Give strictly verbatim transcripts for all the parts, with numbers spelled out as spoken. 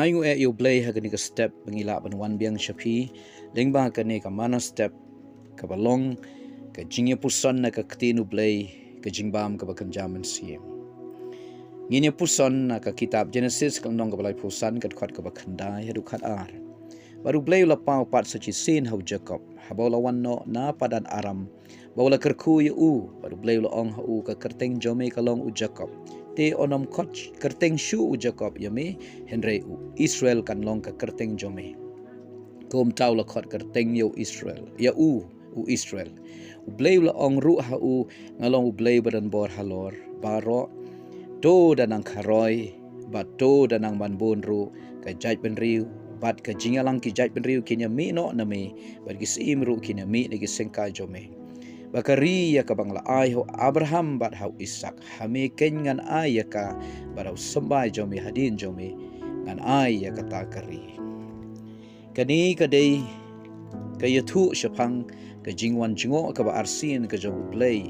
Ai ngu eh ïa u Blei ha kane ka step ba ngi lah ban wan biang sha phi lyngba kane ka mana step kaba long ka jingïapuson na ka ktien u Blei, ka jingbam kaba kynja mynsiem. Ngin ïapuson na ka kitab Genesis ka lynnong kaba laiphew san ka dkhot kaba khyndai haduh khatar. Bad u Blei u la paw pat sa shisien ha u Jakob haba u la wan noh na Padan Aram, bad u la kyrkhu ïa u, bad u Blei u la ong ha u, ka kyrteng jong me ka long u Jakob. Te un ym khot kyrteng shuh u Jakob ïa me, hynrei u Israel kan long ka kyrteng jong me. Kumta u la khot kyrteng ïa u Israel, ïa u, u Israel. U Blei u la ong ruh ha u, nga long u Blei ba don bor halor baroh. To da nang kharoi bad to da nang ban bun ruh, ka jaitbynriew bad ka jingïalang ki jaitbynriew kin ïa mih noh na me, bad ki syiem ruh kin ïa mih na ki syngkai jong me. Ba ka ri ïa kaba nga la ai ha u Abraham bad ha u Isak, ha me keiñ ngan ai ïa ka, bad ha u symbai jong me hadien jong me ngan ai ïa kata ka ri. Kane ka dei ka ïathuh shaphang ka jingwan jngoh kaba arsien ka jong u Blei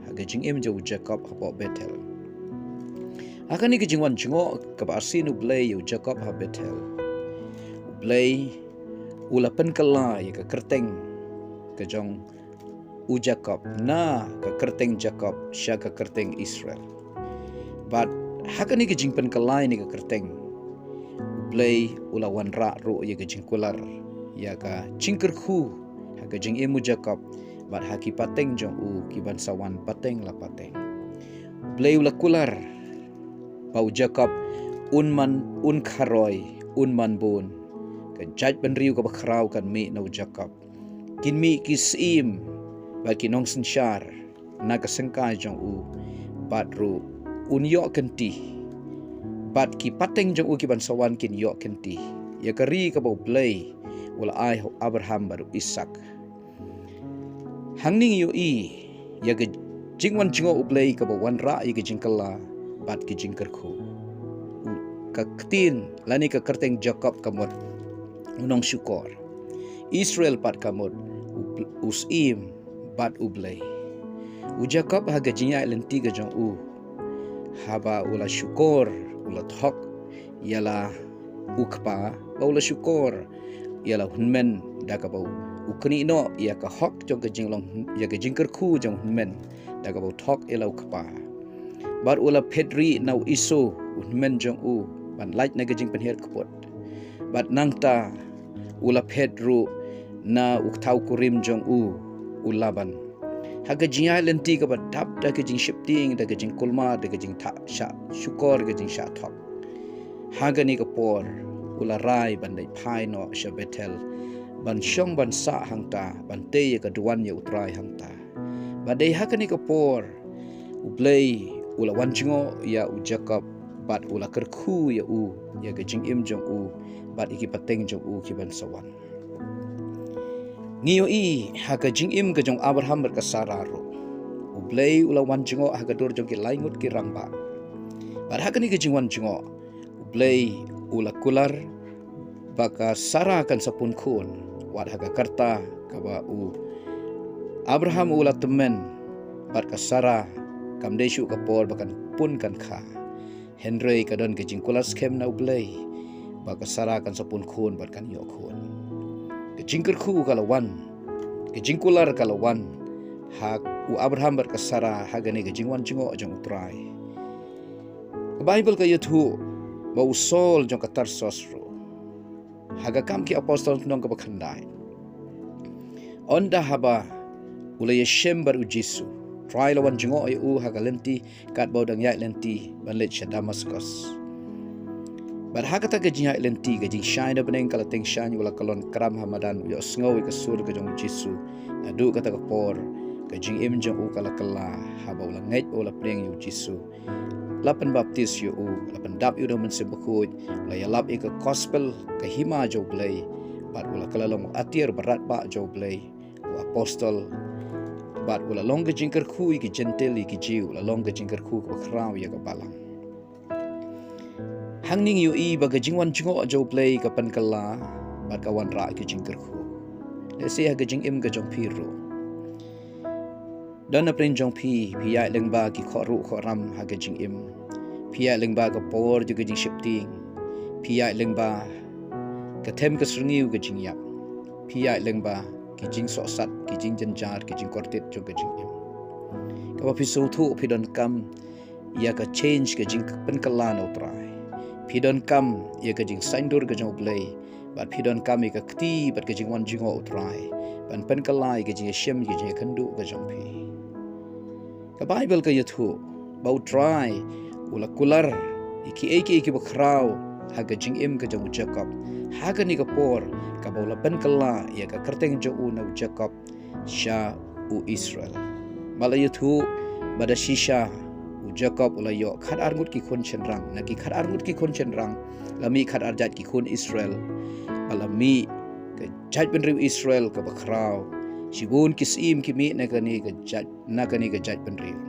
ha ka jingim jong u Jakob hapoh Bethel. Ha kane ka jingwan jngoh kaba arsien u Blei ïa u Jakob ha Bethel, u Blei u la pynkylla ïa ka kyrteng ka jong u Jakob na ka kyrteng Jakob sha ka kyrteng Israel. Bad ha kane ka jingpynkylla ïa ka kyrteng, u Blei u la wanrah ruh ïa ka jingkular, ïa ka jingkyrkhu ha ka jingim u Jakob, bad ha ki pateng jong u ki ban sa wan pateng la pateng. U Blei u la kular ba u Jakob un man, un kharoi, un man bun. Ka jaitbynriew kaba khraw kan mih na u Jakob. Kin mih ki syiem bad ki nongsynshar na ka syngkai jong u, bad ruh un ïoh kynti, bad ki pateng jong u ki ban sa wan kin ïoh kynti ïa ka ri kaba u Blei u la ai ha u Abraham bad u Isak. Hangne ngi ïohi ïa ka jingwan jngoh u Blei kaba wanrah ïa ka jingkylla bad ka jingkyrkhu. U, ka ktien lane ka kyrteng Jakob ka mut u nongshukor. Israel pat ka mut u, u syiem bad u Blei. U Jakob ha ka jingïaid lynti ka jong u, haba u la shukor, u la thok ïa la u kpa, ba u la shukor ïa la u hynmen da kaba u knieh noh ïa ka hok jong ka jinglong, ïa ka jingkyrkhu jong u hynmen da kaba u thok ïa la u kpa. Bad u la phet rieh na u Esau u hynmen jong u ban lait na ka jingpynhiar kput. Bad nangta u la phet ruh na u kthaw kurim jong u, u Laban. Ha ka jingïaid lynti kaba dap da ka jingsheptieng, da ka jingkulmar, da ka jingthah shah shukor, ka jingshah thok, ha kane ka por u la rai ban leit phai noh sha Bethel, ban shong ban sah hangta, ban tei ïa ka duwan ïa u Trai hangta. Bad dei ha kane ka por u Blei u la wan jngoh ïa u Jakob, bad u la kyrkhu ïa u, ïa ka jingim jong u bad ïa ki pateng jong u ki ban sa wan. Ngi ïohi ha ka jingim ka jong Abraham bad ka Sara ruh, u Blei u la wan jngoh ha ka dur jong ki lai ngut ki rangbah. Bad ha kane ka jingwan jngoh u Blei u la kular ba ka Sara kan sa pun khun, wat ha ka rta kaba u Abraham u la tymmen, bad ka Sara kam dei shuh ka por ba kan pun kan kha. Hynrei ka don ka jingkular skhem na u Blei ba ka Sara kan sa pun khun bad kan ïoh khun. Ka jingkyrkhu ka la wan, ka jingkular ka la wan ha u Abraham bad ka Sara ha kane ka jingwan jngoh jong u Trai. Ka Baibl ka ïathuh ba u Saul jong ka Tarsus ruh, ha ka Kam ki Apostol lynnong kaba khyndai, ynda haba u la ïashem bad u Jisu, Trai la wan jngoh ïa u ha ka lynti katba u dang ïaid lynti ban leit sha Damaskus. Bad ha kata ka jingïaid lynti, ka jingshai na bneng ka la tyngshaiñ, u la kyllon kram ha madan, u ïohsngew ïa ka sur ka jong u Jisu. Naduh kata ka por ka jingim jong u ka la kylla, haba u la ngeit, u la pdiang ïa u Jisu, la pynbaptis ïa u, la pyndap ïa u da u Mynsiem Bakhuid, la ïalap ïa ka gospel, ka hima jong u Blei, bad u la kylla long u atiar ba radbah jong u Blei, u apostol, bad u la long ka jingkyrkhu ïa ki Jentil, ïa ki Jiw, u la long ka jingkyrkhu kaba khraw ïa ka balang. Hangne ngi ïohi ba ka jingwan jngoh jong u Blei ka pynkylla bad ka wanrah ka jingkyrkhu. Lehse ha ka jingim ka jong phi ruh, don na pdeng jong phi, phi ïaid lyngba ki khohruh khohram ha ka jingim. Phi ïaid lyngba ka por jong ka jingsheptieng. Phi ïaid lyngba ka them ka syrngiew ka jingïap. Phi ïaid lyngba ki jingsohsat, ki jingjynjar, ki jingkordit jong ka jingim. Kaba phi sngewthuh phi donkam ïa ka change, ka jingpynkylla na U Trai. Phi donkam ïa ka jingsaiñdur ka jong U Blei. Bad phi donkam ïa ka kti bad ka jingwan jngoh U Trai ban pynkylla ïa ka jingïashem, ka jingïakynduh ka jong phi. Ka Baibl ka ïathuh ba U Trai u la kular ïa kiei kiei kiba khraw ha ka jingim ka jong u Jakob, ha kane ka por kaba u la pynkylla ïa ka kyrteng jong u na u Jakob sha u Israel. Ba la ïathuh ba da shisha u Jakob u la ïoh khatar ngut ki khun shynrang. Na ki khatar ngut ki khun shynrang la mih khatar jait ki khun Israel. Ba la mih ka jaitbynriew Israel kaba khraw. Shibun ki syiem ki mih na kane ka jait, na kane ka jaitbynriew.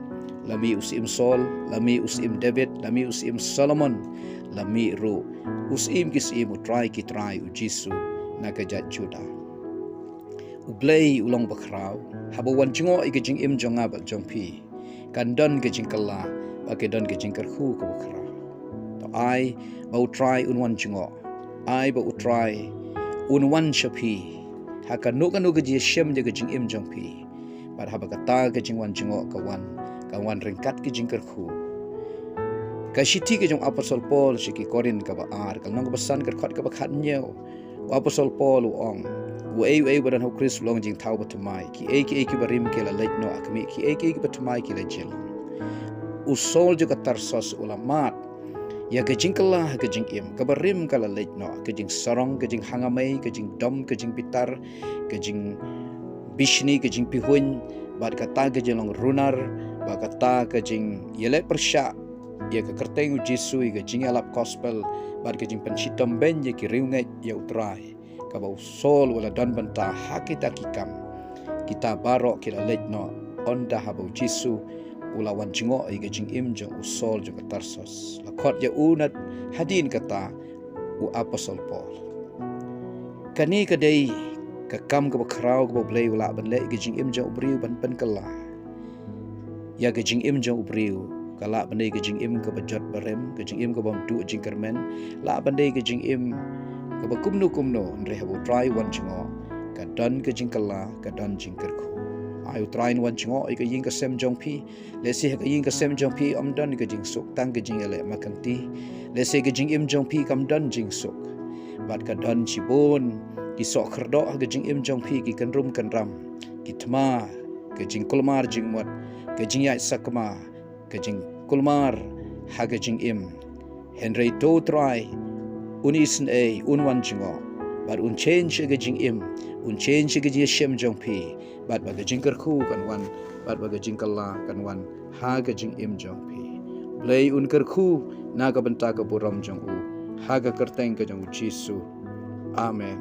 La mih u syiem Saul, la mih u syiem David, la mih u syiem Solomon, la mih ruh u Syiem ki syiem, U Trai ki trai, U Jisu, na ka jait Judah. U Blei u long bakhraw. Haba u wan jngoh ïa ka jingim jong nga bad jong phi, kan don ka jingkylla bad kan don ka jingkyrkhu kaba khraw. To ai ba U Trai un wan jngoh. Ai ba U Trai un wan sha phi ha kano kano ka jingïashem ïa ka jingim jong phi. Bad haba kata ka jingwan jngoh ka wan, ka wan ryngkat ka jingkyrkhu. Ka shithi ka jong u Apostol Paul sha ki Korinth kaba ar, ka lynnong kaba san, ka dkhot kaba khathynñiew. U Apostol Paul u ong, uei uei ba don ha U Khrist u long jingthaw bathymmai. Kiei kiei kiba rim ki la leit noh ha khmih, kiei kiei kiba thymmai ki la jia long. U Saul jong ka Tarsus u la mad ïa ka jingkylla ha ka jingim, kaba rim ka la leit noh, ka jingsarong, ka jinghangamei, ka jingdom, ka jingbitar, ka jingbishni, ka jingpihuiñ, bad kata ka jinglong runar, bad kata ka jingïaleh pyrshah ïa ka kyrteng U Jisu, ïa ka jingïalap gospel, bad ka jingpynshitom beiñ ïa ki riewngeit ïa U Trai. Kaba u Saul u la don bynta ha kita ki kam, kita baroh ki la leit noh, ynda haba U Jisu u la wan jngoh ïa ka jingim jong u Saul jong ka Tarsus. La khot ïa u na hadien kata u Apostol Paul. Kane ka dei ka kam kaba khraw kaba U Blei u lah ban leh ïa ka jingim jong u briew ban pynkylla ïa ka jingim jong u briew. Ka lah ban dei ka jingim kaba jot barim, ka jingim kaba ym duh jingkyrmen, lah ban dei ka jingim kaba kumno kumno, hynrei haba U Trai u wan jngoh, ka don ka jingkylla, ka don jingkyrkhu. Ai U Trai un wan jngoh ïa ka ïing ka sem jong phi. Lehse ha ka ïing ka sem jong phi ym don ka jingsuk, tang ka jingïaleh makynti. Lehse ka jingim jong phi kam don jingsuk. Bad ka don shibun ki soh kyrdoh ha ka jingim jong phi, ki kynrum kynram, ki thma, ka jingkulmar jingmut, ka jingïaid sakma, ka jingkulmar ha ka jingim. Hynrei to U Trai un isynei, un wan jngoh, bad un change ïa ka jingim, un change ïa ka jingïashem jong phi, bad ba ka jingkyrkhu kan wan, bad ba ka jingkylla kan wan ha ka jingim jong phi. Blei un kyrkhu na ka bynta ka burom jong u, ha ka kyrteng ka jong u Jisu. Amen.